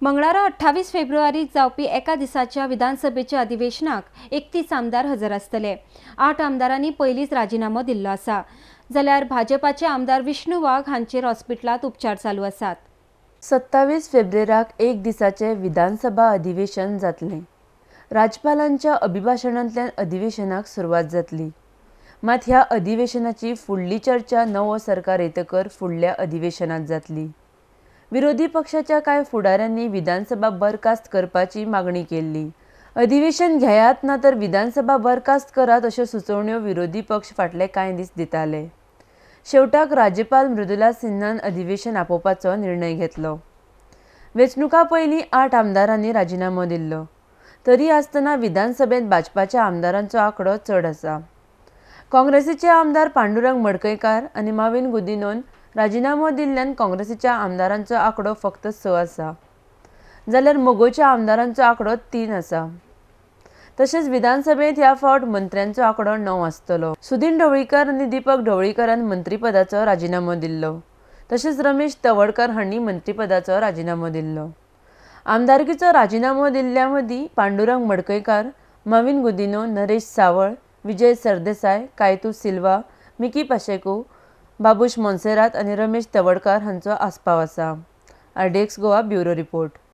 मंगळारा 28 फेब्रुवारीक जावपी एका दिसाच्या विधानसभेच्या अधिवेशनाक 31 आमदार हजर आसतले. 8 आमदारांनी पयलींच राजिनामो दिल्लो आसा, जाल्यार भाजपाचे आमदार विष्णू वाघ हांचेर हॉस्पिटलांत उपचार चालू आसात. 27 फेब्रेराक एक दिसाचे विधानसभा अधिवेशन जातलें. राज्यपालांच्या अभिभाशणांतल्यान अधिवेशनाक सुरवात जातली. मात ह्या अधिवेशनाची फुडली चर्चा नवो सरकार येतकर फुडल्या अधिवेशनात जातली. विरोधी पक्षाच्या कांय फुडाऱ्यांनी विधानसभा बरखास्त करपाची मागणी केल्ली. अधिवेशन घेयात ना तर विधानसभा बरखास्त करात अश्यो सुचोवण्यो विरोधी पक्ष फाटले कांय दीस दिताले. शेवटाक राज्यपाल मृदुला सिन्हान अधिवेशन आपोवपाचो निर्णय घेतलो. वेंचणुका पयलीं 8 आमदारांनी राजिनामो दिल्लो. तरी आसतना विधानसभेंत भाजपाच्या आमदारांचो आंकडो चड आसा. काँग्रेसीचे आमदार पांडुरंग मडकयकार आनी माविन गुदिनोन राजिनामो दिल्ल्यान काँग्रेसीच्या आमदारांचो आंकडो फक्त 6 आसा, जाल्यार मगोच्या आमदारांचो आंकडो 3 आसा. तशेंच विधानसभेंत ह्या फावट मंत्र्यांचो आंकडो 9 आसतलो. सुदीन ढवळीकर आनी दीपक ढवळीकरान मंत्रीपदाचो राजिनामो दिल्लो. तशेंच रमेश तवडकर हांणी मंत्रीपदाचो राजिनामो दिल्लो. आमदारकीचो राजिनामो दिल्ल्या मदीं पांडुरंग मडकयकार, माविन गुदिनो, नरेश सावळ, विजय सरदेसाय, कायतू सिल्वा, मिकी पाशेको, बाबूश मोन्सेरात आनी रमेश तवडकार हांचो आस्पाव आसा. RDX Goa bureau report.